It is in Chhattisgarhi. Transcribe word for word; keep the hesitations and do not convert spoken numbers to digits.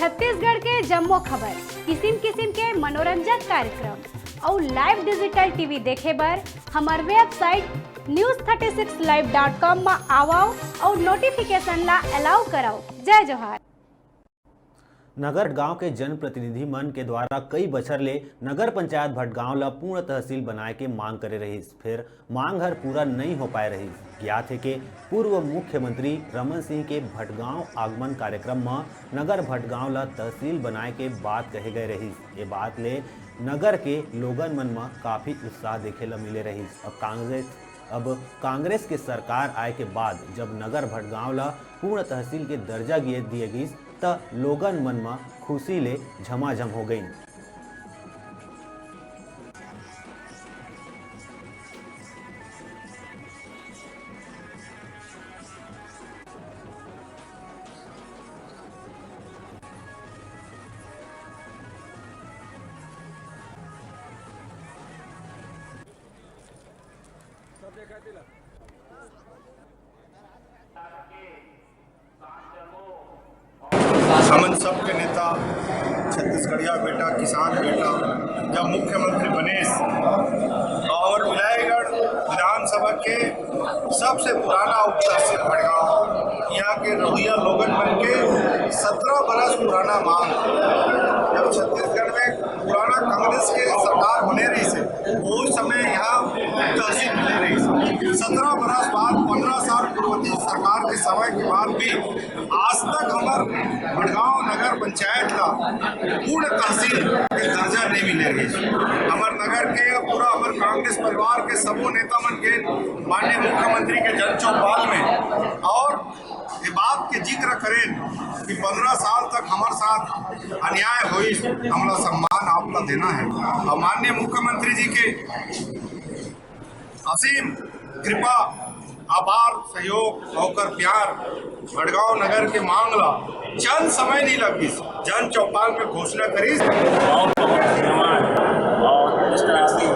छत्तीसगढ़ के जम्मो खबर, किसिम किसिम के मनोरंजक कार्यक्रम अउ live digital T V देखे बर हमर website news thirty six live dot com म आवव अउ notification ला allow करव। जय जोहार। नगर भटगांव के जनप्रतिनिधि मन के द्वारा कई बछर ले नगर पंचायत भटगांव ला पूर्ण तहसील बनाए के मांग करे रहिस, फेर मांग हर पूरा नई हो पाए रहिस। ज्ञात हे के पूर्व मुख्यमंत्री रमन सिंह के भटगांव आगमन कार्यक्रम म नगर भटगांव ला तहसील बनाए के बात कहे गए रहिस। ये बात ले नगर के लोगन मन म काफी उत्साह देखे ला मिले रहिस। अब कांग्रेस अब कांग्रेस के सरकार आए के बाद जब नगर भटगांव ला पूर्ण तहसील के दर्जा दिए दिए गिस, त लोगन मन म खुशी ले झमाझम हो गइन। हमन सबके नेता, छत्तीसगढ़िया बेटा, किसान बेटा, जब मुख्यमंत्री बनेस, और विलायगढ़ विधानसभा के सबसे पुराना उपतहसील भटगांव, यहाँ के रहुइया लोगन मन के सत्रह बरस पुराना मांग, जब छत्तीसगढ़ में पुराना कांग्रेस के सरकार बने रहिस हे, वो समय यहाँ तहसील बने रहिस हे। सत्रह बरस बाद, पन्द्रह साल पूर्व की सरकार के समय के बाद भी आज तक हमर भटगांव नगर पंचायत ला पूर्ण तहसील के दर्जा नहीं मिले रहिस। हमर नगर के, पूरा हमर कांग्रेस परिवार के सबो नेता मन के माननीय मुख्यमंत्री के जन चौपाल में और ये बात के जिक्र करें कि पन्द्रह साल तक हमर साथ अन्याय होइस, हमला सम्मान आपला देना है। और माननीय मुख्यमंत्री जी के असीम कृपा, आभार, सहयोग, ओकर प्यार भटगांव नगर के मांग ला चंद समय नहीं लगिस, जन चौपाल में घोषणा करिस। और इस तरह से